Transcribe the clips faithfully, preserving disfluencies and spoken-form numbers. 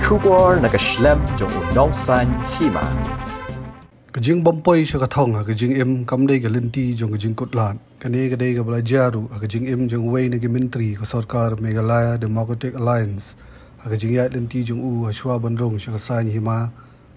Khubor na ka shlem jong u nongsan hima. Ka jingbym poi sha ka thong ha ka jingim kam dei ka lynti jong ka jingkutlad. Kane ka dei kaba la jia ruh ha ka jingim jong uwei na ki myntri ka sorkar Meghalaya Democratic Alliance ha ka jingïaid lynti jong u hashwa ban rung sha ka saiñ hima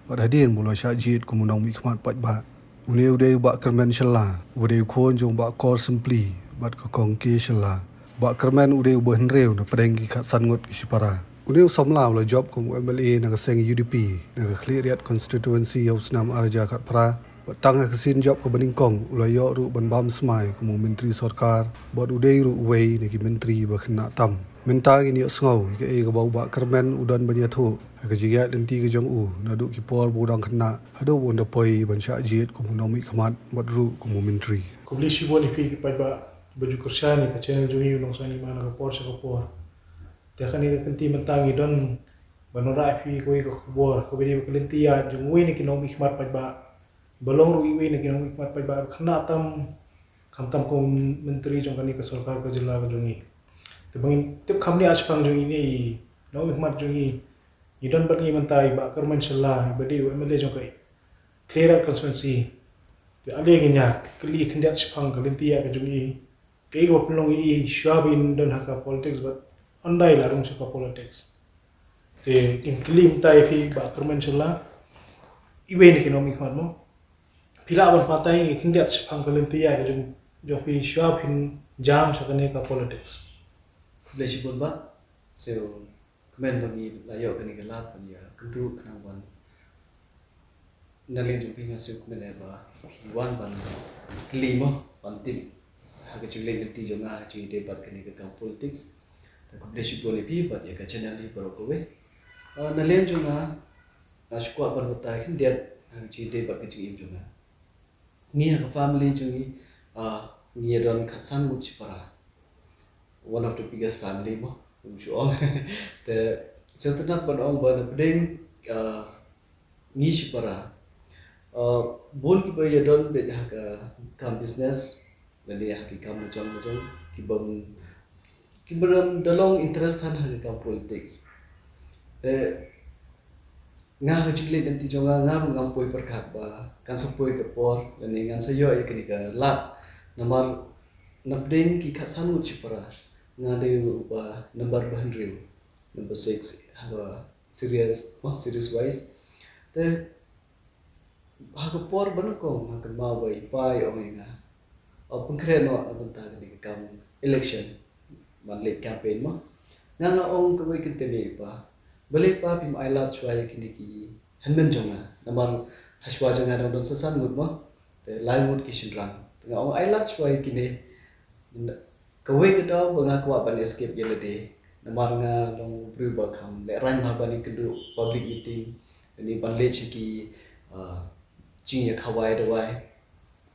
bad hadien ba u la shah jied kum u nongmihkhmat paidbah. Une u dei u Bah Kyrmen Shylla, u dei u khun jong u Bah Kor Sympli bad ka Kong K Shylla. Bah Kyrmen u dei uba hynriew na pdeng ki khatsan ngut ki shipara. Une u samla u la jop kum u M L A na ka seng U D P na ka Khliehriat constituency ha u snem ar hajar khatphra. Bad tang ha ka sien jop kaba nyngkong u la ïoh ruh ban bam smai kum u myntri sorkar bad u dei ruh uwei na ki myntri ba khynnah tam. Mynta ngin ïohsngew ïa kaei kaba u Bah Kyrmen u don ban ïathuh ha ka jingïaid lynti ka jong u naduh ki por ba u dang khynnah haduh ba un da poi ban shah jied kum u nongmihkhmat bad ruh kum u myntri. Khublei shibun ïa phi ki paidbah ba ju kyrshan ïa ka channel jong ngi u Nongsan Hima na ka por sha ka por. Te kane ka kynti mynta ngi don ban wanrah ïa phi kawei ka khubor kaba dei ka lynti ïaid jong uwei na ki nongmihkhmat paidbah ba long ruh iwei na ki nongmihkhmat paidbah ba khynnah tam, khamtam kum u myntri jong kane ka sorkar ka jylla ka jong ngi. Te ba ngin tip kham nia shaphang jong ine i nongmihkhmat jong ngi, ngi don bad ngi mynta i Bah Kyrmen Shylla iba dei u M L A jong ka Khliehriat constituency. Te ale ngin ïa kylli khyndiat shaphang ka lynti ïaid ka jong i, kaei kaba pynlong ïa i shuwa ba in don ha ka politics bad ynda i la rung sha ka politics. Te ngin kylli mynta ïa phi Bah Kyrmen Shylla, iwei na ki nongmihkhmat mo, phi lah ban batai khyndiat shaphang ka lynti ïaid ka jong, jong phi shuwa ba phin jam sha kane ka politics. Khublei shibun Bah. So, kmen ba ngi la ïoh kane ka lad ban ïakynduh khnang ban na liang jong phi nga sngewkmen eh ba phi wan ban kylli mo ban tip ha ka jingleit lynti jong nga ha ka jingïadei bad kane ka kam politics. Te khublei shibun ïa phi bad ïa ka channel hi baroh kawei. Ah, na liang jong nga, nga shu kwah ban batai khyndiat ha ka jingïadei bad ka jingim jong nga. Ngi ha ka family jong ngi, ah, ngi ïa don khatsan ngut shipara. One of the biggest family mo, kum shu ong. Te sngewtynnat ban ong ba na pdeng, ah, ngi shipara, ah, bun kiba ïa don beit ha ka kam business lane ha ki kam la jong la jong kiba, kiba don da long interest than ha ka kam politics. Te nga ha ka jingleit lynti jong nga, nga ruh ngam poi pyrkhat ba kan sa poi ka por lane ngan sa ïoh ïa kane ka lad. Namar na pdeng ki khatsan ngut shipara nga dei uba number ba hynriew, number six ha ka series, oh, series wise. Te ha ka por ba nyngkong nga kynmaw ba i pa i ong ïa nga, o pynkhreh noh na bynta kane ka kam election ban leit campaign mo. Nga nga ong kawei kyntien ïa i pa, balei pa phim ailad shuwa ïa kine ki hynmen jong nga, namar ha shuwa jong nga dang don sa san ngut mo, te lai ngut ki shynrang. Te nga ong ailad shuwa ïa kine. Kawei ka daw ba nga kwah ban escape ïa lade, namar nga long u briew ba kham lehraiñ bha ban ïakynduh public meeting lane ban leit sha ki, ah, jingïakhawai dawai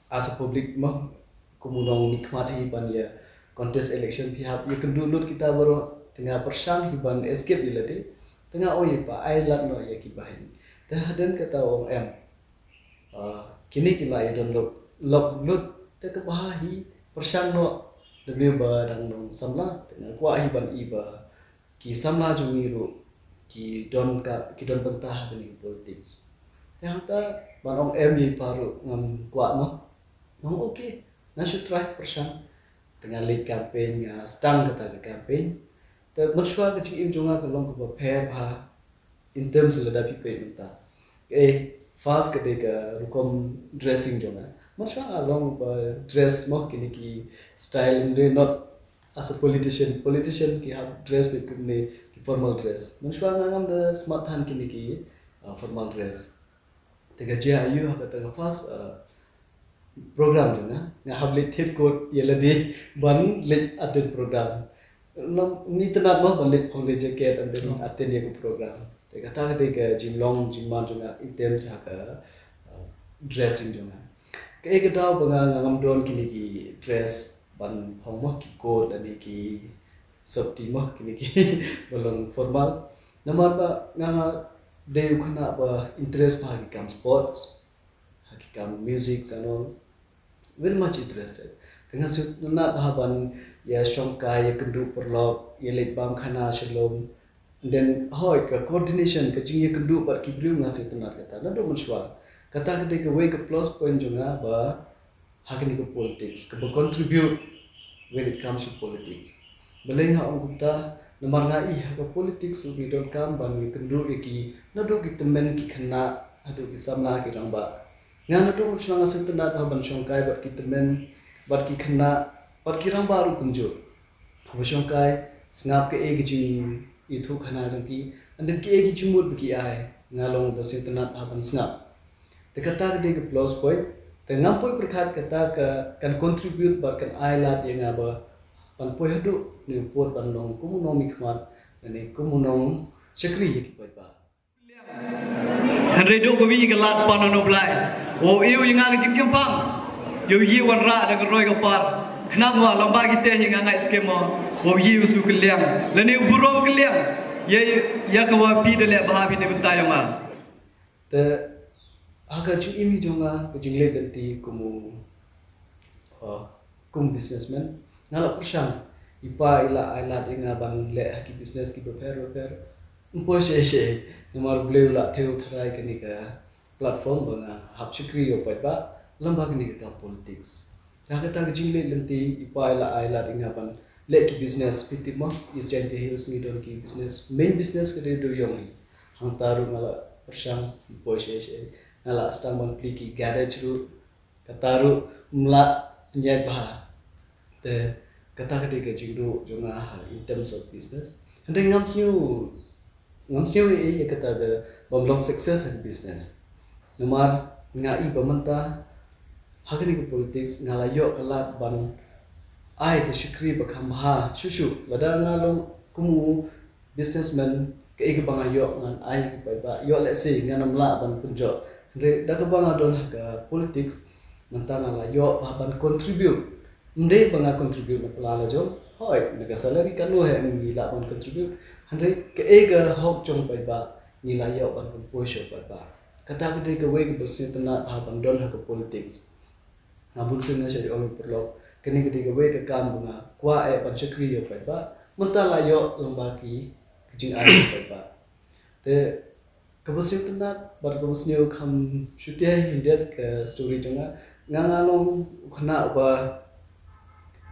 as a public mo, kum u nongmihkhmat hi ban ïa contest election phi hap ïakynduh lut kita baroh. Te nga pyrshang hi ban escape ïa lade. Te nga ong ïa i pa ailad noh ïa ki bahaïing. Te hadien kata u ong em, ah, kine ki la ïa don lok lok lut, te kaba hi pyrshang noh da me ba dang nong samla. Te nga kwah hi ban i ba ki samla jong ngi ruh ki don ka, ki don bynta ha kane ka politics. Te hangta ban ong em ïa i pa ruh ngam kwah mo. Nga ong okay, nga shu try pyrshang. Te nga leit campaign, nga sdang kata ka campaign. Te mynshuwa ka jingim jong nga ka long kaba pher bha in terms lada phi peit mynta. Eh, first ka dei ka rukom dressing jong nga. Mynshuwa nga long ba dress mo, kine ki style, ym dei not as a politician. Politician ki hap dress beit kumne, ki formal dress. Mynshuwa nga ngam da smat than kine ki, uh, formal dress. Te ka jia aiu ha kata ka first, uh, program jong nga, nga hap leit thied kot ïa lade ban leit attend program. Ngam itynnad mo ban leit phong leit jacket and then attend ïa ka program. Te kata ka dei ka jinglong jingman jong nga in terms ha ka, uh, dressing jong nga. Kaei ka daw ba nga, nga ngam don kine ki dress ban phong mo, ki coat lane ki sopti mo, kine ki ba long formal. Namar ba nga, nga dei u khynnah ba interest bha ha ki kam sports, ha ki kam music and all. Very much interested. Te nga sngewtynnad bha ban ïa shongkai, ïa kynduh paralok, ïa leit bam khana sha lum. And then hoi ka coordination, ka jingïakynduh bad ki briew, nga sngewtynnat kata naduh mynshuwa. Kata ka dei kawei ka plus point jong nga ba ha kane ka politics, kaba contribute when it comes to politics. Balei nga ong kumta? Namar nga i ha ka politics ruh ngi donkam ban ïakynduh ïa ki, naduh ki tymmen ki khynnah haduh ki samla ki rangbah. Nga naduh mynshuwa nga sngewtynnat ha ban shongkai bad ki tymmen, bad ki khynnah, bad ki rangbah ruh kumjuh. Haba shongkai, sngap kaei ka jingïathuhkhana jong ki, and then kaei ka jingmut ba ki ai, nga long ba sngewtynnat ha ban sngap. Te kata ka dei ka plus point. Te ngam poi pyrkhat kata ka kan contribute bad kan ai lad ïa nga ba ban poi haduh ne u pud ban long kum u nongmihkhmat, ne kum u nongshakri ïa ki paidbah. Hynrei duh ba wi ka lad pan u Blai, wow ïoh ïa nga ka jingjempang, ïoh ïa wanrah da ka roi ka par. Khnang wa lamba kita hi nga ngai skhem mo, wow ïoh u su kylliang lane u burom kylliang ïa, ïa ka wa phi da leh bha phi ne bynta ïa nga. Te ha ka jingim hi jong nga, ka jingleh lynti kum u, uh, kum businessman, nga la pyrshang, i pa i la ai lad ïa nga ban leh ha ki business ki bapher bapher. Ym poi shisha, namar Blei u la thew tharai kane ka platform ba nga hap shakri ïa u paidbah lem bad kane ka kam politics. Ha kata ka jingleh lynti, i pa i la ai lad ïa nga ban leh ki business. Phi tip mo, East Jaintia Hills ngi don ki business, main business ka dei duriong hi. Hangta ruh nga la pyrshang, ym poi shisha, nga la sdang ban plie ki garage ruh, kata ruh ym lah pynïaid bha. Te kata ka dei ka jingduh jong nga ha, in terms of business. Hynrei ngam sngew, ngam sngew ei ei ïa kata ka bym long success ha business. Namar nga i ba mynta ha kane ka politics nga la ïoh ka lad ban ai ka shakri ba kham bha shuh shuh. Lada nga long kum u businessman, kaei kaba nga ïoh ngan ai ki paidbah, ïoh lehse ngan ym lah ban pynjot. Hynrei da kaba nga don ha ka politics, mynta nga la ïoh bha ban contribute. Ym dei ba nga contribute na pla la jong, hoi, na ka salary katno hi ngi lah ban contribute. Hynrei kaei ka hok jong paidbah ngi la ïoh ban pynpoi sha paidbah. Kata ka dei kawei kaba sngewtynnat bha ban don ha ka politics. Nga bun sien nga shait ong ïa u paralok, kane ka dei kawei ka kam ba nga kwah eh ban shakri ïa u paidbah. Mynta la ïoh lem bad ki, ki jingai ïa u paidbah. Te kaba sngewtynnat bad kaba sngewkham shutia hi hyndet ka story jong nga. Nga, nga long u khynnah ba,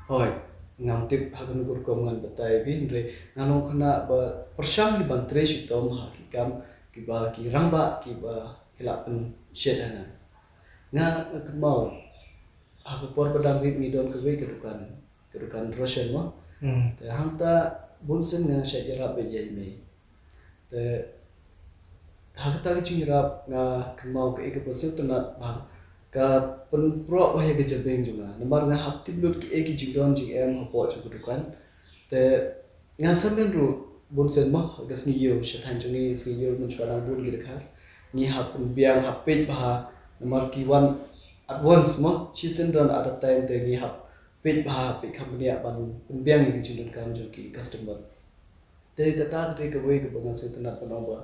hoi, ngam tip ha kano ka rukom ngan batai bha, hynrei nga long u khynnah ba pyrshang hi ban trei shitom ha ki kam kiba ki rangbah kiba ki la pynshet ha nga. Nga, nga kynmaw ha ka por ba dang rit ngi don kawei ka dukan, ka dukan ration mo. Hmm. Te hangta bun sien nga shait ïarap beit ïa i mei. Te ha kata ka jingïarap nga kynmaw kaei kaba sngewtynnat bha, ka pynproh bha ïa ka jabieng jong nga. Namar nga hap tip lut kaei ki jingdon jingem hapoh jong ka dukan. Te nga samen ruh bun sien mo, ka sngi ïew sha thaiñ jong ngi, sngi ïew mynshuwa dang bun ki dkhar, ngi hap pynbiang, hap peit bha, namar ki wan at once mo, shisien don at a time, te ngi hap peit bha, peit kham bniah ban pynbiang ïa ki jingdonkam jong ki customer. Te kata ka dei kawei kaba nga sngewtynnat ban ong ba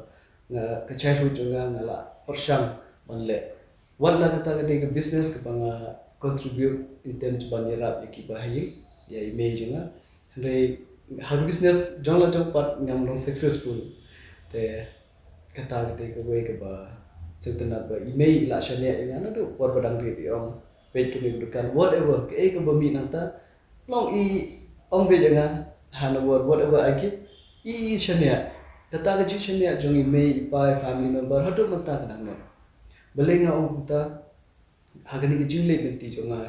nga, ka childhood jong nga nga la pyrshang ban leh. Wat la kata ka dei ka business kaba nga contribute in terms ban ïarap ïa kiba ha ïing, ïa i mei jong nga. Hynrei ha ka business jong la jong pat ngam long successful. Te kata ka dei kawei kaba sngewtynnat ba i mei i la shaniah ïa nga naduh por ba dang rit, i ong, peit kane ka dukan, whatever, kaei kaba mih nangta, long i ong beit ïa nga, ha na word, whatever I give, i shaniah. Kata ka jingshaniah jong i mei, i pa, i family member haduh mynta ka dang don. Balei nga ong kumta? Ha kane ka jingleh lynti jong nga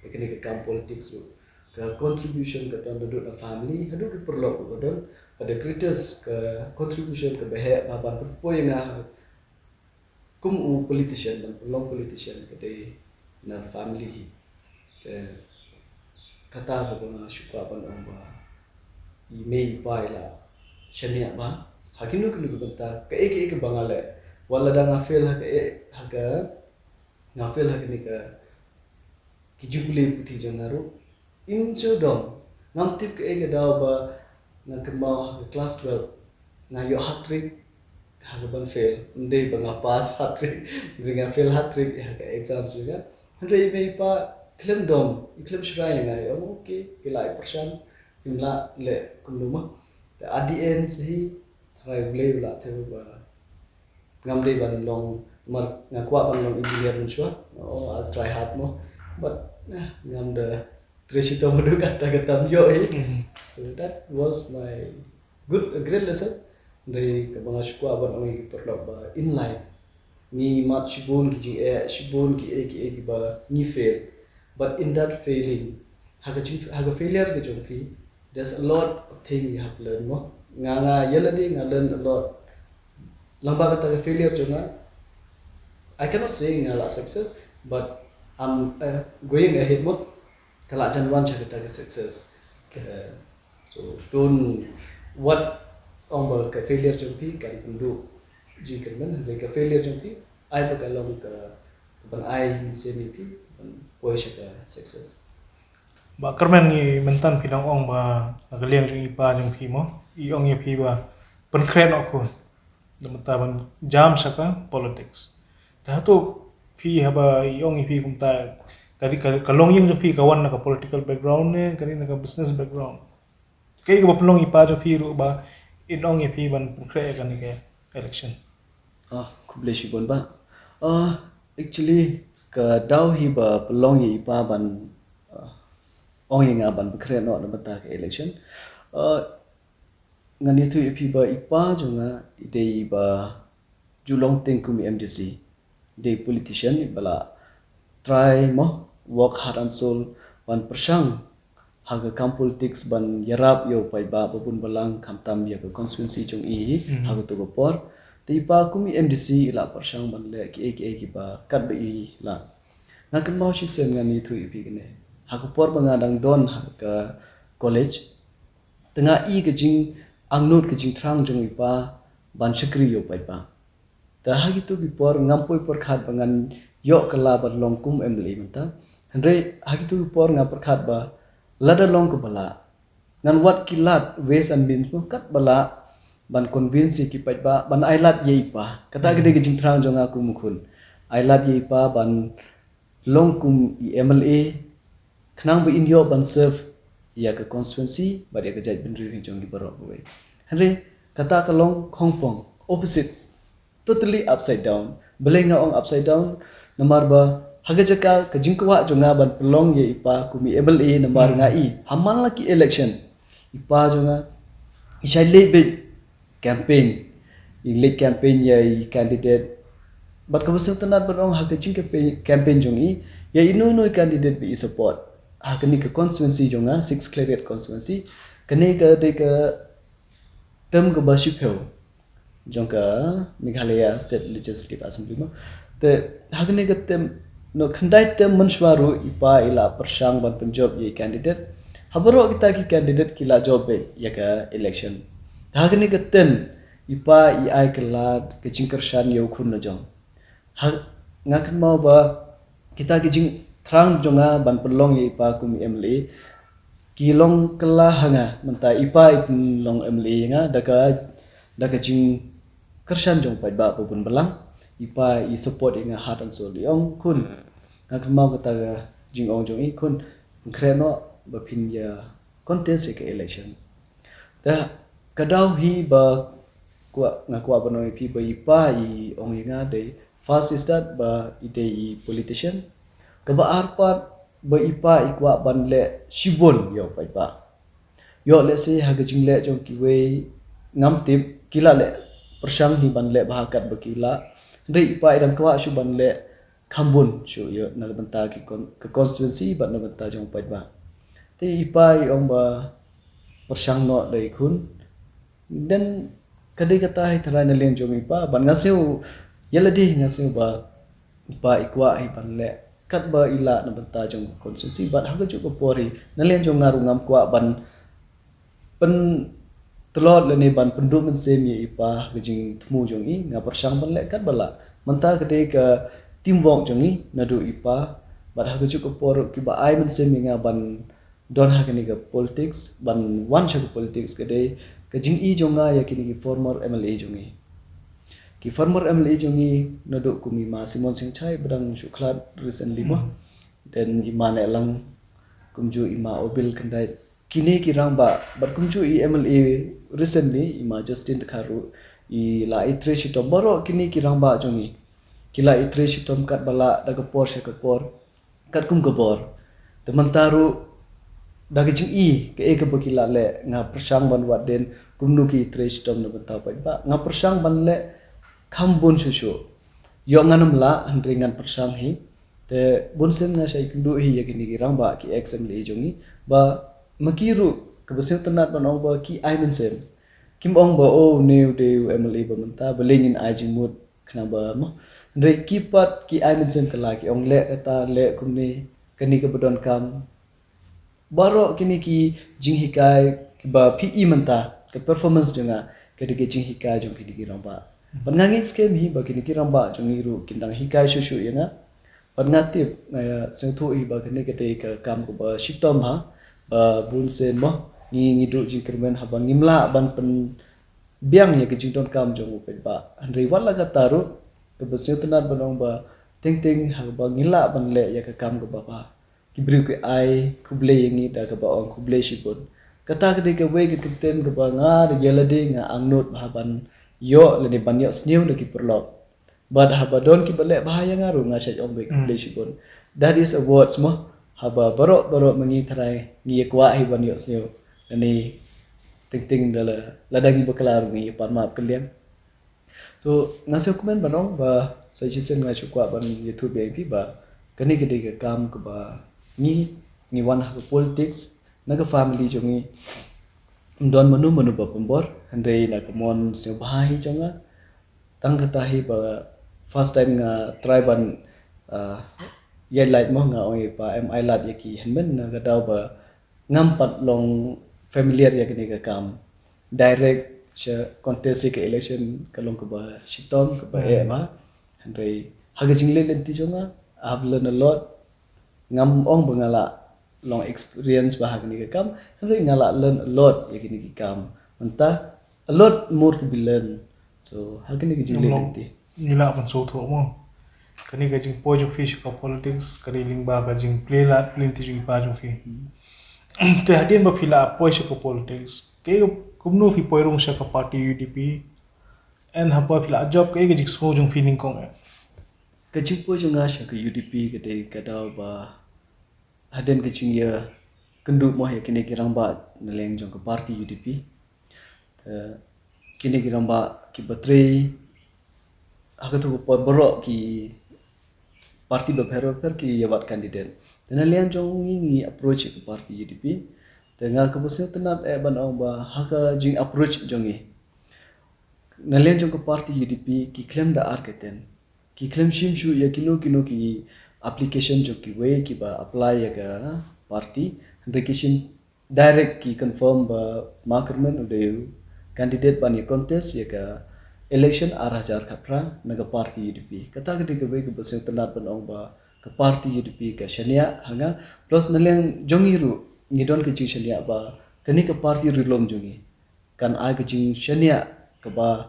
ïa kane ka kam politics ruh, ka contribution ka don naduh na family haduh ki paralok ruh ka don. But the greatest ka contribution kaba heh bha ban pynpoi ïa nga kum u politician, ban pynlong politician, ka dei na family hi. Te kata kaba nga shu kwah ban ong ba i mei i pa i la shaniah bha ha kino kino ki bynta, kaei kaei kaba nga leh. Wat lada nga fail ha ka, eh, ha ka, nga fail ha kane ka, ki jingpule puthi jong nga ruh, im shu dom. Ngam tip kaei ka daw ba nga kynmaw ha ka class twelve nga ïoh hat trick ha kaban fail. Ym dei ba nga pass hat trick, ym dei, nga fail hat trick ha ka exam shuh ka. Hynrei i mei i pa khlem dom, i khlem shrai ïa nga, i ong, okay, phi lah, i pyrshang, phim lah leh kumno mo. Te at the end shisha, Hynrei U Blei u la thew ba ngam dei ban long, mar nga kwah ban long engineer mynshuwa. Oh, I'll try hard mo. But, ah, ngam da trei shitom haduh katta katta ym ïoh hi. So that was my good, a great lesson. Hynrei kaba nga shu kwah ban ong ïa ki paralok ba in life ngi mad shibun ki jingeh, shibun kiei kiei kiba ngi fail. But in that failing, ha ka jing, ha ka failure ka jong phi, there's a lot of thing you have learned mo. Nga, nga ïa lade nga learn a lot. Lang ba kata ka failure jong nga, I cannot say nga la success, but I'm, uh, going ahead mo. Ka la jan wan sha kata ka success. Uh, so don't, wat ong ba ka failure jong phi kan pynduh jingkyrmen, hynrei ka failure jong phi ai ba ka long ka, ka ban ai mynsiem ïa phi ban poi sha ka success. Ba kyrmen ngi mynta phi dang ong ba na ka liang jong i pa jong phi mo, i ong ïa phi ba pynkhreh noh khun da mynta ban jam sha ka politics. Te hato phi haba i ong ïa phi kumta, ka, ka, ka longïing jong phi ka wan na ka political background ne ka dei na ka business background? Kaei kaba pynlong i pa jong phi ruh ba in ong ïa phi ban pynkhreh ïa kane ka election? Ah, khublei shibun bah. Ah, actually, ka daw hi ba pynlong ïa i pa ban, ah, ong ïa nga ban pynkhreh noh na bynta ka election. Ah, ngan ïathuh ïa phi ba i pa jong nga i dei ba ju long teng kum i M D C. Dei politician ba la try mo, work heart and soul ban pyrshang ha ka kam politics ban ïarap ïa u paidbah ba bun ba lang khamtam ïa ka constituency jong i ha kato ka por. Te i pa kum i M D C i la pyrshang ban leh kiei kiei kiba katba i lah. Nga kynmaw shisien ngan ïathuh ïa phi kane. Ha ka por ba nga dang don ha ka college, te nga i ka jingangnud ka jingthrang jong i pa ban shakri ïa u paidbah. Te ha kito ki por ngam poi pyrkhat ba ngan ïoh kylla ban long kum M L A mynta. Hynrei ha kito ki por nga pyrkhat ba lada long kaba lah, ngan wad ki lad ways and means mo katba lah ban convince ïa ki paidbah ban ai lad ïa i pa. Kata ka dei ka jingthrang jong nga kum u khun. Ai lad ïa i pa ban long kum i M L A, khnang ba in ïoh ban serve ïa ka constituency bad ïa ka jaitbynriew hi jong ngi baroh kawei. Hynrei kata ka long khongpong, opposite, totally upside down. Balei nga ong upside down? Namar ba ha ka jaka ka jingkwah jong nga ban pynlong ïa i pa kum i M L A namar nga i ha man la ki election, i pa jong nga i shai leh beit campaign, i leh campaign ïa i candidate. Bad kaba sngewtynnat ban ong ha ka jingcampaign, campaign jong i, ïa ino ino i candidate ba i support ha kane ka constituency jong nga, Six Khliehriat constituency. Kane ka dei ka term kaba shiphew jong ka Meghalaya State Legislative Assembly mo. Te ha kane ka term, no, khyndai term mynshuwa ruh i pa i la pyrshang ban pynjop ïa i candidate. Ha baroh kita ki candidate ki la jop beit ïa ka election. Te ha kane ka term i pa i ai kylla ka jingkyrshan ïa u khun la jong. Ha, nga kynmaw ba kita ki jingthrang jong nga ban pynlong ïa i pa kum i M L A ki long kylla ha nga mynta. I pa i pynlong M L A ïa nga da ka, da ka jingkyrshan jong paidbah ba bun ba lang. I pa i support ïa nga heart and soul, i ong, khun, nga kynmaw kata ka jingong jong i, khun, pynkhreh noh ba phin ïa contest ïa ka election. Te ka daw hi ba kwah, nga kwah ban ong ïa phi ba i pa i ong ïa nga dei first i start ba i dei i politician. Kaba ar pat ba i pa i kwah ban leh shibun ïa u paidbah. Ïoh lehse ha ka jingleh jong kiwei ngam tip, ki la leh pyrshang hi ban leh bha katba ki lah. Hynrei i pa i dang kwah shuh ban leh kham bun shuh ïa na ka bynta ki con-, ka constituency bad na bynta jong u paidbah. Te i pa i ong ba pyrshang noh da i khun. Then ka dei kata hi tharai na liang jong i pa, bad nga sngew ïa lade nga sngew ba i pa i kwah hi ban leh katba i lah na bynta jong ka constituency. Bad ha kajuh ka por hi na liang jong nga ruh ngam kwah ban pyntlot lane ban pynduh mynsiem ïa i pa ha ka jingthmu jong i. Nga pyrshang ban leh katba lah. Mynta ka dei ka teamwork jong i naduh i pa bad ha kajuh ka por ruh kiba ai mynsiem ïa nga ban don ha kane ka politics, ban wan sha ka politics ka dei ka jing-i jong nga ïa kine ki former M L A jong i. Ki former M L A jong i naduh kum i ma Simon Singchai ba dang shu khlad recently mo. Then i ma Nehlang, kumjuh i ma Obil Kyndait. Kine ki rangbah, bad kumjuh i M L A recently, i ma Justin Dkhar ruh, i la ïatrei shitom. Baroh kine ki rangbah jong ngi ki la ïatrei shitom katba lah, da ka por sha ka por, katkum ka bor. Te mynta ruh, da ka jing-i, kaei kaba ki la leh, nga pyrshang ban wad dien kumno ki ïatrei shitom na ka bynta u paidbah. Nga pyrshang ban leh kham bun shuh shuh. Ïoh ngan ym lah, hynrei ngan pyrshang hi. Te bun sien nga shait kynduh hi ïa kine ki rangbah, ki ex M L A jong ngi, ba ma ki ruh, kaba sngewtynnat ban ong ba ki ai mynsiem. Kim ong ba, oh, une u dei u M L A ba mynta, balei ngin ai jingmut, khnang ba, mo. Hynrei ki pat ki ai mynsiem kylla, ki ong leh kata, leh kumne, kane kaba donkam. Baroh kine ki jinghikai kiba phi i mynta, ka performance jong nga, ka dei ka jinghikai jong kine ki rangbah. Bad nga ngeit skhem hi ba kine ki rangbah jong ngi ruh kin dang hikai shuh shuh ïa nga. Bad nga tip, nga ïa sngewthuh hi ba kane ka dei ka kam kaba shitom bha, ba bun sien mo, ngi, ngi duh jingkyrmen haba ngim lah ban pynbiang ïa ka jingdonkam jong u paidbah. Hynrei wat la kata ruh, kaba sngewtynnat ban ong ba teng teng haba ngi lah ban leh ïa ka kam kaba bha, ki briew ki ai khublei ïa ngi da kaba ong khublei shibun. Kata ka dei kawei ka kyntien kaba nga da ïa lade nga angnud bha ban ïoh lane ban ïohsngew na ki paralok. Bad haba don kiba leh bha ïa nga ruh nga shait ong beit khublei shibun. That is awards mo. Haba baroh baroh ma ngi tharai ngi ïa kwah hi ban ïohsngew. Lane teng teng da la, lada ngi bakla ruh ngi ïa pan map kylliang. So, nga sngewkmen ban ong ba sa shisien nga shu kwah ban ïathuh biang ïa phi ba kane ka dei ka kam kaba ngi, ngi wan ha ka politics, na ka family jong ngi, ym don mano mano ba pynbor, hynrei na ka mon sngewbha hi jong nga. Tang kata hi ba first time nga try ban, ah, ïaid lad mo, nga ong ïa i pa em ai lad ïa ki hynmen, na ka daw ba ngam pat long familiar ïa kane ka kam. Direct sha contest ïa ka election ka long kaba shitom, kaba eh bha. Hynrei ha ka jingleh lynti jong nga, I've learned a lot. Ngam ong ba nga la long experience bha ha kane ka kam, hynrei nga la learn a lot ïa kane ka kam. Mynta, a lot more to be learned. So ha kane ka jingleh lynti, ngi lah ban sngewthuh mo, kane ka jingpoi jong phi sha ka politics ka dei lyngba ka jingplie lad plie lynti jong i pa jong phi. Te hadien ba phi la poi sha ka politics, kaei, kumno phi poi rung sha ka party U D P? And haba phi la jop, kaei ka jingsngew jong phi nyngkong eh? Ka jingpoi jong nga sha ka U D P ka dei ka daw ba hadien ka jingïakynduh mo ïa kine ki rangbah na liang jong ka party U D P. Te kine ki rangbah kiba trei ha katto ka por, baroh ki party bapher bapher ki ïa wad candidate. Te na liang jong ngi, ngi approach ïa ka party U D P. Te nga kaba sngewtynnat eh ban ong ba ha ka jing approach jong ngi, na liang jong ka party U D P ki khlem da ar kyntien. Ki khlem shim shuh ïa kino kino ki application jong kiwei kiba apply ïa ka party. Hynrei ki shim direct, ki confirm ba ma Kyrmen u dei u candidate ban ïa contest ïa ka election ar hajar khatphra na ka party U D P. Kata ka dei kawei kaba sngewtynnat ban ong ba ka party U D P ka shaniah ha nga. Plus na liang jong ngi ruh ngi don ka jingshaniah ba kane ka party ri lum jong ngi kan ai ka jingshaniah kaba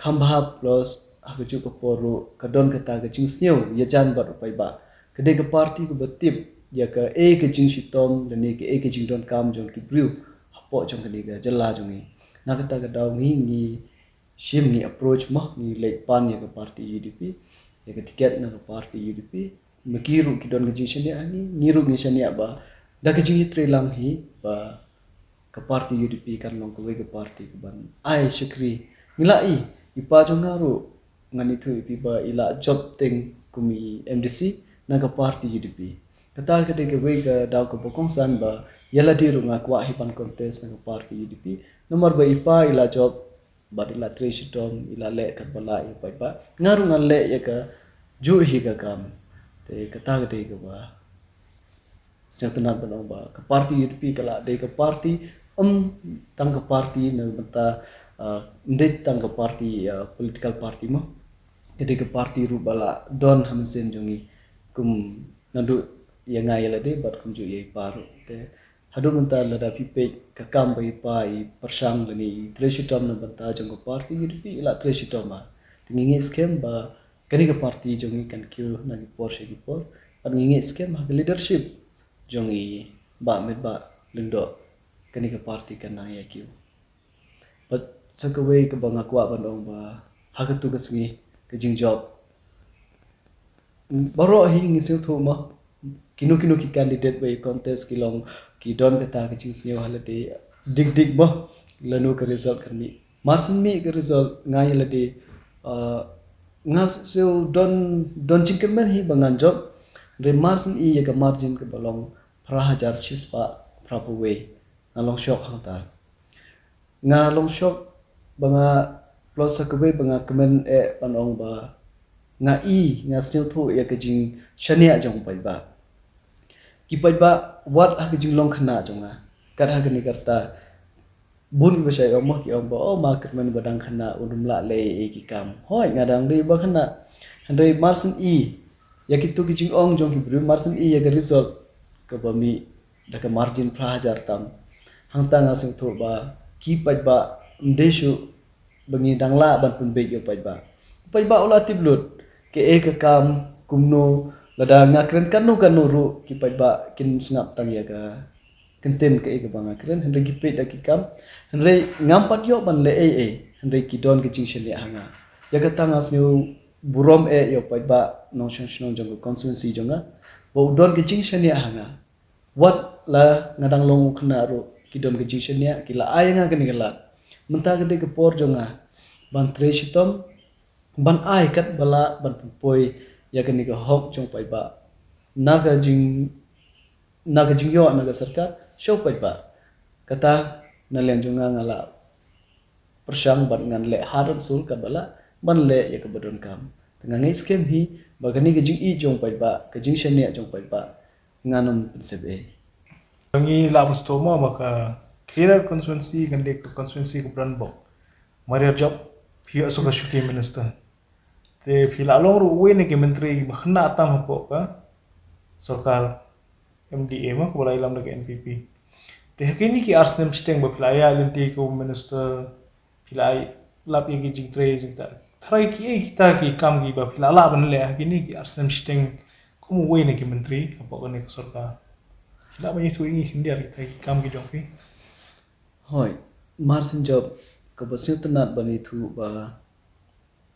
kham bha, plus ha kajuh ka por ruh ka don kata ka jingsngew ïajan bad u paidbah. Ka dei ka party kaba tip ïa kaei ka jingshitom lane kaei ka jingdonkam jong ki briew hapoh jong kane ka jylla jong ngi. Na kata ka daw ngi, ngi shim, ngi approach mo, ngi leit pan ïa ka party U D P, ïa ka ticket na ka party U D P. Ma ki ruh ki don ka jingshaniah ha ngi, ngi ruh ngi shaniah ba da ka jingïatreilang hi ba ka party U D P kan long kawei ka party kaban ai shakri. Ngi la i, i pa jong nga ruh ngan ïathuh ïa phi ba i la jop teng kum i M D C na ka party U D P. Kata ka dei kawei ka daw kaba kongsan ba ïa lade ruh nga kwah hi ban contest na ka party U D P. Namar ba i pa i la jop bad i la trei shitom, i la leh katba lah ïa u paidbah. Nga ruh ngan leh ïa kajuh hi ka kam. Te kata ka dei kaba sngewtynnat ban ong ba ka party U D P ka la dei ka party, ym tang ka party na ka bynta, ah, ym dei tang ka party, ah, political party mo. Ka dei ka party ruh ba la don ha mynsiem jong ngi, kum naduh ïa nga ïa lade bad kumjuh ïa i pa ruh. Te haduh mynta lada phi peit ka kam ba i pa i pyrshang lane i trei shitom na bynta jong ka party U D P, i la trei shitom bha. Te ngi ngeit skhem ba kane ka party jong ngi kan kiew na ki por sha ki por. Bad ngi ngeit skhem ha ka leadership jong i Bah Metbah Lyngdoh, kane ka party kan nang ïa kiew. Bad sa kawei kaba nga kwah ban ong ba ha katu ka sngi ka jingjop, baroh hi ngi sngewthuh mo, kino kino ki candidate ba ïa contest ki long, ki don kata ka jingsngew ha lade dik dik mo, lano ka result kan mih. Mar syn mih ka result, nga ïa lade, ah, nga sngew don, don jingkyrmen hi ba ngan jop. Hynrei mar syn i ïa ka margin kaba long phra hajar shispah phra phew wei, nga long shock hangta. Nga long shock ba nga, plus sa kawei ba nga kmen eh ban ong ba nga i, nga sngewthuh ïa ka jingshaniah jong u paidbah. Ki paidbah wat ha ka jinglong khynnah jong nga, kat ha kane ka rta, bun kiba shait ong mo, ki ong ba, oh, ma kyrmen ba dang khynnah un ym lah leh ei ei ki kam. Hooid, nga dang dei ba khynnah. Hynrei mar syn i ïa kitu ki jingong jong ki briew, mar syn i ïa ka result kaba mih da ka margin phra hajar tam, hangta nga sngewthuh ba ki paidbah ym dei shuh ba ngi dang lah ban pynbeit ïa u paidbah. U paidbah u la tip lut kaei ka kam kumno, lada nga kren kano kano ruh ki paidbah kin sngap tang ïa ka ktien kaei kaba nga kren, hynrei ki peit da ki kam. Hynrei ngam pat ïoh ban leh ei ei, hynrei ki don ka jingshaniah ha nga. Ïa kata nga sngew burom eh ïa u paidbah nongshong shnong jong ka constituency jong nga ba u don ka jingshaniah ha nga. Wat la nga dang long u khynnah ruh, ki don ka jingshaniah, ki la ai ïa nga kane ka lad. Mynta ka dei ka por jong nga ban trei shitom, ban ai katba lah ban pynpoi ïa kane ka hok jong u paidbah na ka jing, na ka jingïoh na ka sorkar sha u paidbah. Kata na liang jong nga, nga la pyrshang bad ngan leh heart and soul katba lah ban leh ïa kaba donkam. Te nga ngeit skhem hi ba kane ka jingïeit jong u paidbah, ka jingshaniah jong u paidbah, ngan ym pynsep ei. Ngi lah ban sngewthuh mo ba ka Khliehriat constituency kan dei ka constituency kaba don bok. Mar ïa jop phi ïoh sa ka shuki minister. Te phi la long ruh uwei na ki myntri ba khynnah tam hapoh ka sorkar M D A mo, kaba la ïalam da ka N P P. Te ha kine ki ar snem shiteng ba phi la ïaid lynti kum u minister, phi la ïalap ïa ki jingtrei jingktah. Tharai kiei kita ki kam kiba phi la lah ban leh ha kine ki ar snem shiteng kum uwei na ki myntri hapoh kane ka sorkar? Phi lah ban ïathuh ïa ngi khyndiat kita ki kam ki jong phi? Hooid, mar syn jop, kaba sngewtynnat ban ïathuh ba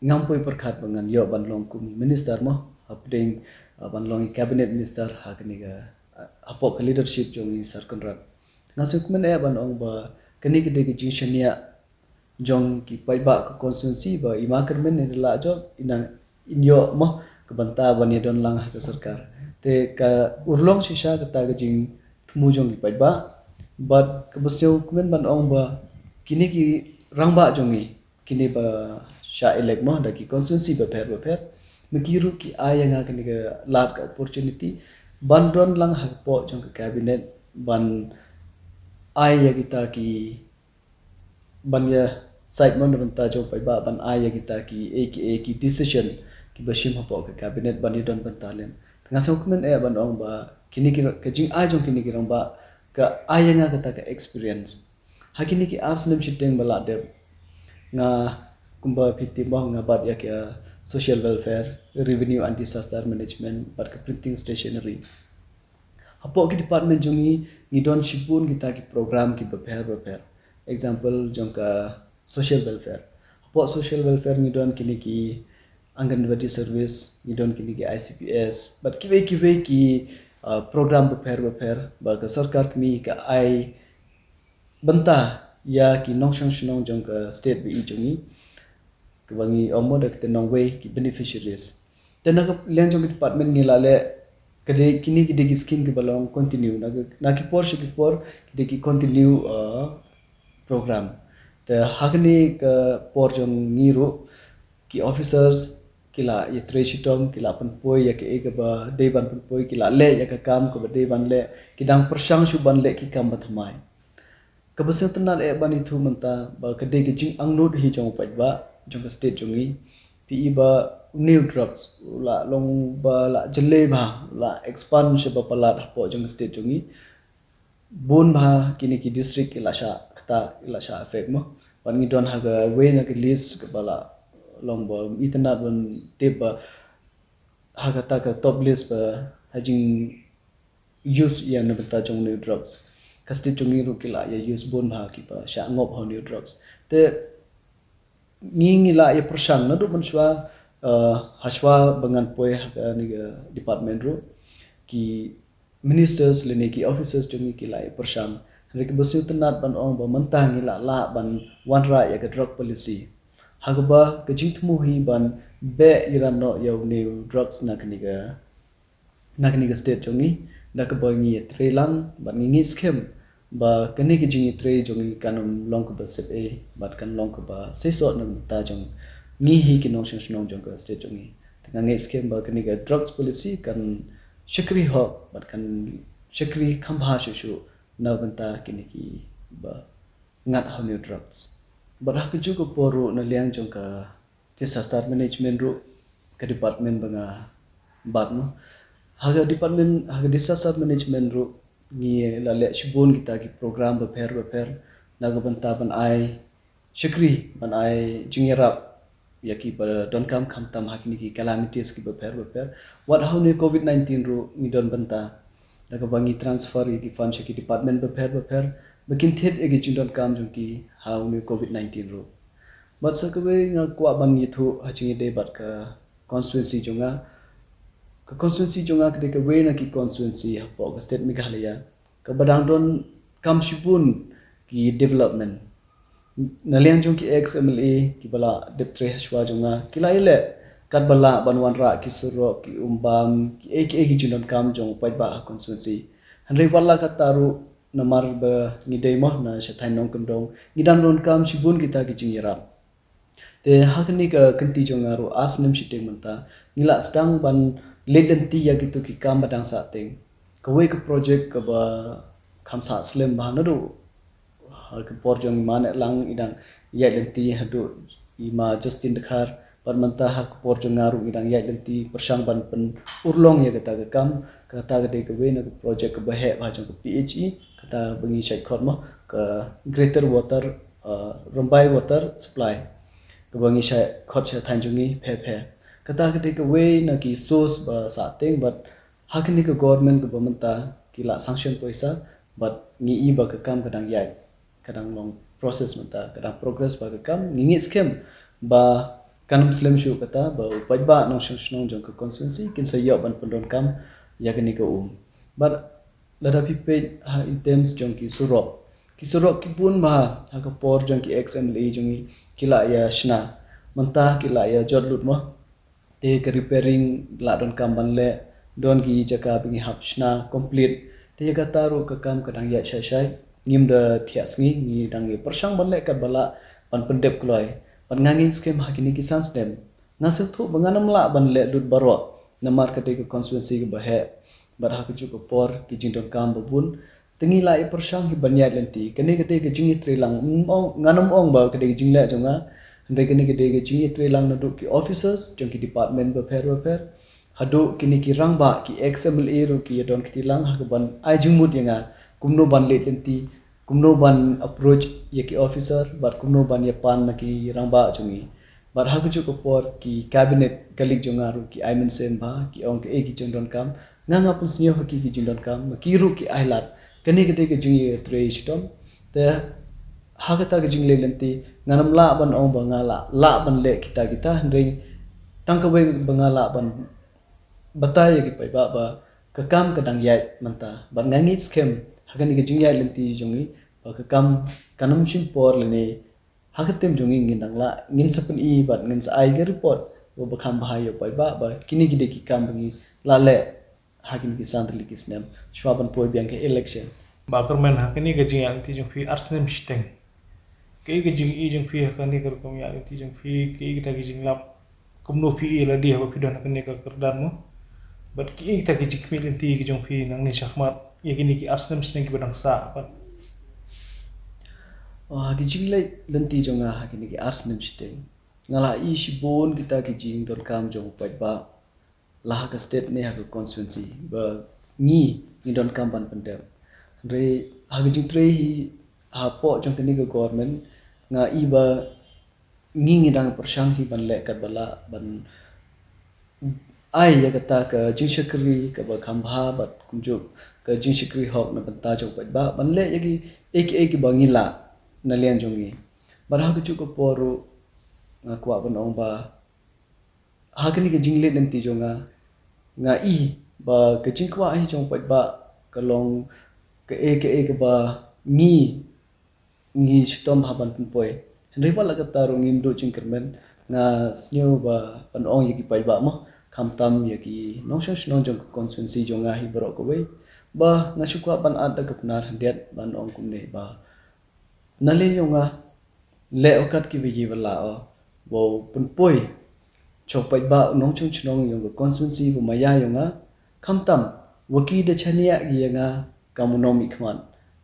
ngam poi pyrkhat ba ngan ïoh ban long kum i minister mo, hapdeng, ah, ban long i cabinet minister ha kane ka, ah, hapoh ka leadership jong i Sir Conrad. Nga sngewkmen eh ban ong ba kane ka dei ka jingshaniah jong ki paidbah ka constituency ba i ma kyrmen i la jop, i nang, in ïoh mo ka bynta ban ïadon lang ha ka sorkar. Te ka urlong shisha kata ka jingthmu jong ki paidbah. Bad kaba sngewkmen ban ong ba kine ki rangbah jong ngi, kine ba shah elect mo da ki constituency bapher bapher, ma ki ruh ki ai ïa nga kane ka lad, ka opportunity ban don lang hapoh jong ka cabinet, ban ai ïa kita ki, ban ïa side mo na bynta jong u paidbah, ban ai ïa kita ki, eh, ki, eh, ki decision kiba shim hapoh ka cabinet ban ïadon bynta lem. Te nga sngewkmen eh ban ong ba kine ki, ka jingai jong kine ki rangbah ka ai ïa nga kata ka experience. Ha kine ki ar snem shiteng ba la dep, nga, kumba phi tip mo, nga bat ïa ka social welfare, revenue and disaster management, bad ka printing stationery. Hapoh ki department jong ngi, ngi don shibun kita ki program kiba pher bapher. Example jong ka social welfare. Hapoh social welfare ngi don kine ki Anganwadi service, ngi don kine ki I C P S, bad kiwei kiwei ki, uh, program bapher bapher ba ka sorkar kmie ka ai bynta ïa ki nongshong shnong jong ka state ba ïeit jong ngi, kaba ngi ong mo da ka tnat nongwei, ki beneficiaries. Te na ka liang jong ka department ngi la leh, ka dei, kine ki dei ki scheme kiba long continue, na ka, na ki por sha ki por ki dei ki continue, uh, program. Te ha kane ka por jong ngi ruh, ki officers ki la ïatrei shitom, ki la pynpoi ïa kaei kaba dei ban pynpoi, ki la leh ïa ka kam kaba dei ban leh, ki dang pyrshang shuh ban leh ki kam ba thymmai. Kaba sngewtynnat eh ban ïathuh mynta ba ka dei ka jingangnud hi jong u paidbah jong ka state jong ngi. Phi i ba une u drugs u la long ba la jyllei bha, u la expand sha ba palat hapoh jong ka state jong ngi. Bun bha kine ki district ki la shah kata, ki la shah affect mo. Bad ngi don ha kawei na ka list kaba la long ba ym itynnat ban tip ba ha kata ka top list ba ha jing use ïa na bynta jong une u drugs. ka state jong ngi ruh ki la ïa use bun bha kiba shah ngop ha u new drugs. Te ngi ngi la ïa pyrshang naduh mynshuwa, eh, hashwa ba ngan poi ha kane ka department ruh, ki ministers lane ki officers jong ngi ki la ïa pyrshang. Hynrei kiba sngewtynnat ban ong ba mynta ngi la lah ban wanrah ïa ka drug policy. Ha kaba ka jingthmu hi ban beh ïaran noh ïa u new drugs na kane ka na kane ka state jong ngi, da kaba ngi ïatrei lang bad ngi ngeit skhem ba kane ka jingïatrei jong ngi kan ym long kaba sep ei bad kan long kaba seisoh na ka bynta jong ngi hi ki nongshong shnong jong ka state jong ngi. Te nga ngeit skhem ba kane ka drugs policy kan shakri hok bad kan shakri kham bha shuh shuh na ka bynta kine kiba ngat ha u new drugs. Bad ha kajuh ka por ruh na liang jong ka disaster management ruh ka department ba nga bat mo. Ha ka department, ha ka disaster management ruh ngi la leh shibun kita ki program bapher bapher na ka bynta ban ai shakri, ban ai jingïarap ïa kiba donkam khamtam ha kine ki calamities kiba pher bapher. Wat ha une u covid nineteen ruh ngi don bynta da kaba ngi transfer ïa ki fund sha ki department bapher bapher ba kin thied ïa ki jingdonkam jong ki ha une u covid nineteen ruh. Bad sa kawei nga kwah ban ïathuh ha jingïadei bad ka constituency jong nga. Ka constituency jong nga ka dei kawei na ki constituency hapoh ka state Meghalaya kaba dang donkam shibun ki development. Na liang jong ki ex M L A kiba la dep trei hashwa jong nga ki la ïaleh katba lah ban wanrah ki surok, ki umbam, kiei kiei ki jingdonkam jong u paidbah ha constituency. Hynrei wat la katta ruh namar ba ngi dei mo na shathain nongkyndong, ngi dang donkam shibun kita ki jingïarap. Te ha kane ka kynti jong nga ruh ar snem shiteng mynta ngi la sdang ban leit lynti ïa kito ki kam ba dang sahteng. Kawei ka project kaba kham sah slem bha naduh ha ka por jong i ma Nehlang i dang ïaid lynti haduh i ma Justin Dkhar, bad mynta ha ka por jong nga ruh ngi dang ïaid lynti pyrshang ban pynurlong ïa kata ka kam. Kata ka dei kawei na ka project kaba heh bha jong ka P H E, kata ba ngi shait khot mo ka Greater Water, uh, Rymbai Water Supply, kaba ngi shait khot sha thaiñ jong ngi pher pher. Kata ka dei kawei na ki source ba sahteng bad ha kane ka government kaba mynta ki la sanction poisa bad ngi i ba ka kam ka dang ïaid, ka dang long process mynta, ka dang progress ba ka kam. Ngi ngeit skhem ba kan ym slem shuh kata ba u paidbah nongshong shnong jong ka constituency kin sa ïoh ban pyndonkam ïa kane ka um. Bad lada phi peit ha in terms jong ki surok, ki surok ki bun bha ha ka por jong ki ex M L A jong ngi ki la ïa shna, mynta ki la ïa jot lut mo. Te ka repairing la donkam ban leh, don ki jaka ba ngi hap shna complete. Te ïa kata ruh ka kam ka dang ïaid shai shai. Ngim da thiah sngi, ngi dang ïa pyrshang ban leh katba lah ban pyndep kloi. Bad nga ngeit skhem ha kine ki san snem nga sngewthuh ba ngan ym lah ban leh lut baroh namar ka dei ka constituency kaba heh bad ha kajuh ka por ki jingdonkam ba bun. Te ngi la ïa pyrshang hi ban ïaid lynti. Kane ka dei ka jingïatreilang. Ym ong, ngan ym ong ba ka dei ka jingleh jong nga. Hynrei kane ka dei ka jingïatreilang naduh ki officers jong ki department bapher bapher haduh kine ki rangbah, ki ex M L A ruh ki ïa don kti lang ha kaban ai jingmut ïa nga kumno ban leit lynti, kumno ban approach ïa ki officer bad kumno ban ïa pan na ki rangbah jong ngi. Bad ha kajuh ka por ki cabinet colleague jong nga ruh ki ai mynsiem bha, ki ong kaei ki jingdonkam. Nga nga pynsngew ha ki ki jingdonkam, ma ki ruh ki ai lad. Kane ka dei ka jingïatrei shitom. Te ha kata ka jingleit lynti ngan ym lah ban ong ba nga lah, lah ban leh kita kita, hynrei tang kawei ba nga lah ban batai ïa ki paidbah ba ka kam ka dang ïaid mynta. Bad nga ngeit skhem ha kane ka jingïaid lynti jong ngi ba ka kam kan ym shim por lane ha ka tem jong ngi ngin dang lah, ngin sa pyni bad ngin sa ai ka report ba, ba kham bha ïa u paidbah ba kine ki dei ki kam ba ngi la leh ha kine ki san tylli ki snem shwa ban poi biang ka election. Bah Kyrmen, ha kane ka jingïaid lynti jong phi ar snem shiteng, kaei ka jingïohi jong phi ha kane ka rukom ïaid lynti jong phi, kaei kita ki jinglap, kumno phi ïohi lade haba phi don ha kane ka kyrdan mo? Bad kiei kita ki jingkhmih lynti ki jong phi nangne shakhmat ïa kine ki ar snem shiteng kiba dang sah pat? Oh, ha ki jingleit lynti jong nga ha kine ki ar snem shiteng nga la ïohi shibun kita ki jingdonkam jong u paidbah, la ha ka state ne ha ka constituency ba ngi ngi donkam ban pyndep. Hynrei ha ka jingtrei hi hapoh jong kane ka government nga i ba ngi ngi dang pyrshang hi ban leh katba lah ban ai ïa kata ka jingshakri kaba kham bha bad kumjuh ka jingshakri hok na bynta jong u paidbah ban leh ïa ki ei ki ei kiba ngi lah na liang jong ngi. Bad ha kajuh ka por ruh nga kwah ban ong ba ha kane ka jingleit lynti jong nga, nga i ba ka jingkwah hi jong u paidbah ka long ka ei ka ei kaba ngi ngi shitom ha ban pynpoi. Hynrei wat la katta ruh ngim duh jingkyrmen, nga sngew ba ban ong ïa ki paidbah mo, khamtam ïa ki nongshong shnong jong ka constituency jong nga hi baroh kawei, ba nga shu kwah ban at da ka Pnar Khyndiat ban ong kumne ba na liang jong nga leh o kat kiba ïa ba lah o, wow pynpoi sha u paidbah u nongshong shnong jong ka constituency ba maya jong nga, khamtam wa ki da shaniah ki ïa nga kam u nongmihkhmat,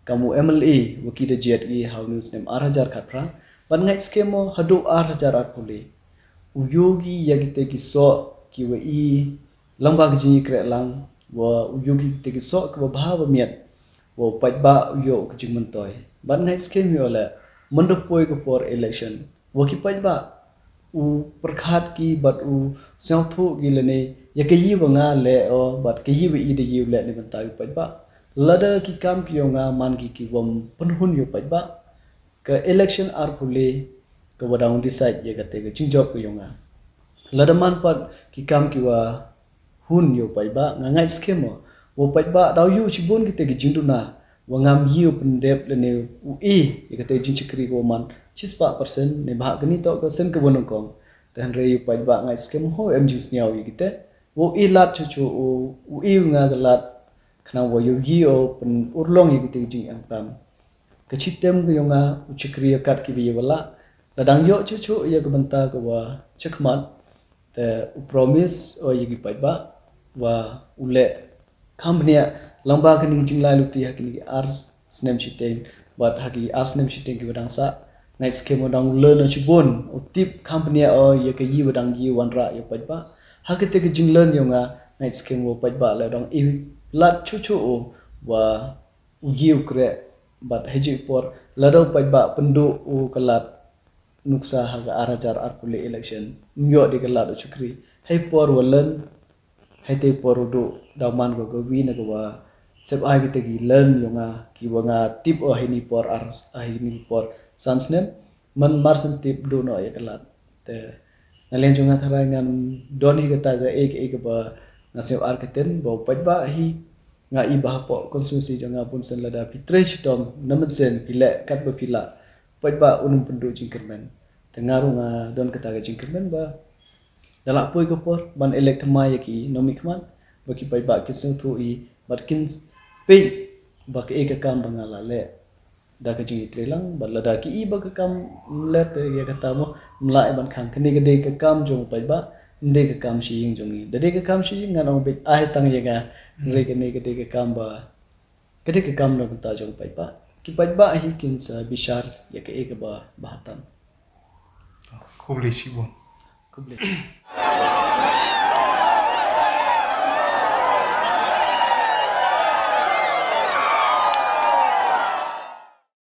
kam u M L A wa ki da jied ki ha une u snem ar hajar khatphra bad ngait skhem o haduh ar hajar arphew lai u ïoh ki ïa kita ki soh kiwa i lyngba ka jingïakreh lang, wa u ïoh ki kita ki soh kiwa bha ba miat, wa u paidbah u ïoh ka jingmyntoi. Bad ngait skhem hi o leh, mynda poi ka por election, wa ki paidbah u pyrkhat ki bad u sngewthuh ki lane ïa ka ïa wa nga leh o bad ka ïa wa i da ïa u leh na bynta u paidbah. Lada ki kam ki yong nga man ki ki wam pynhun ïa u paidbah, ka election arphew lai ka wa dang decide ïa kata ka jingjop ka yong nga. Lada man pat ki kam ki wa hun ïa u paidbah, nga ngait skhem o wa u paidbah daw ïa u shibun kita ki jingduna wa ngam ïa u pyndep lane u i ïa kata ka jingshakri ka wa man shispah percent ne bha kani to ka sen ka wa nyngkong. Te hynrei u paidbah ngait skhem ho em jingsngew ïa kita, wa u i lad chuchu u, u i u nga ka lad khnang wa ïoh ïa u pyn urlong ïa kita ki jingem kam. Ka chitem ka yong nga u shakri ïa kat kiba ïa wa lah, la dang ïoh chuchu ïa ka bynta ka wa chakhmat. Te u promise o ïa ki paidbah wa u leh kham bniah lyngba kani ki jinglai luti ha kini ki ar snem shiteng bad ha ki ar snem shiteng kiwa dang sah. Ngait skhem o dang u learn o shibun, u tip kham bniah o ïa ka ïa wa dang ïa wanrah ïa u paidbah. Ha kata ka jinglearn yong nga, ngait skhem o u paidbah la dang i lad chuchu o wa u ïa u kreh. Bad hei jingpor lada u paidbah pynduh u ka lad nuksa ha ka ar hajar arphew lai election, ym ïoh de ka lad u shakri. Hei por wa learn, hei te por u duh daw man ko ka wi na ka wa sep ai kita ki learn yong nga ki wa nga tip o hei ni por ar, hei ni por san snem, man mar snem tip duh no ïa ka lad. Te na liang jong nga tharai ngan don hi kata ka ei ka ei kaba nga sep ar keten ba u paidbah hi nga i ba hapoh constituency jong nga bun sen lada phi trei shitom na mynsiem phi leh kat ba phi lah, paidbah un ym pynduh jingkyrmen. Te nga ruh nga don kata ka jingkyrmen ba da lah poi ka por ban elect thymmai ïa ki nongmihkhmat ba ki paidbah kin sngewthuh i bad kin peit ba ka ei ka kam ba nga la leh da ka jingïatreilang bad lada ki i ba ka kam ler te ïa kata mo, ym lah ban khang. Kane ka dei ka kam jong u paidbah, ym dei ka kam sha ïing jong ngi. Da dei ka kam sha ïing ngan ong beit ai tang ïa nga. Hynrei kane ka dei ka kam ba ka dei ka kam na bynta jong u paidbah. Ki paidbah hi kin sa bishar ïa ka ei kaba bha tam. Khublei shibun. Khublei.